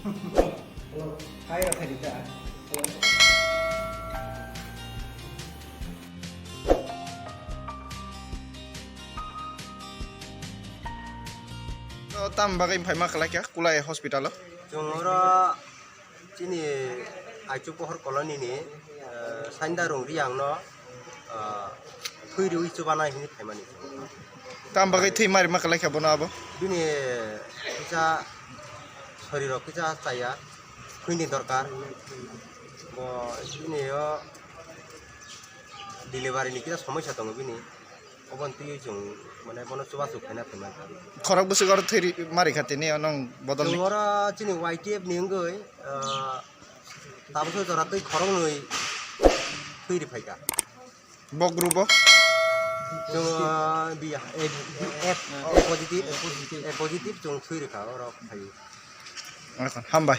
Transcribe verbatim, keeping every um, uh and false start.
Hello. Hi, Rafaelita. Hello. O, tam bagwi phai ma khlai kha Kulai hospital o? Chwng oro chini Aichu Pohor colony ni, eh, Sainda Rung Riang no, eh, thwi rwi chubana hinwi phaimani. Tam bagwi thwi mari ma khlai kha bono abo? Bini kisa sorirok kisa chaya, thwini dorkar. Bo bini o delivery ni kisa somosya tongo bini. Oboni twiwi chwng mane bono chubachu khaina phaimani. Khorok bwswk oro thwi ri-, mari kha tini, o nong bodol ni? Chwng oro chini Y T F ni wngwi, ah, tabukhe jora twi khoroknwi thwi ri phaikha. Bo group o? Chwng, ah, biya, A, A, A positive, A positive chwng thwi rikha oro phaiwi. Hambai.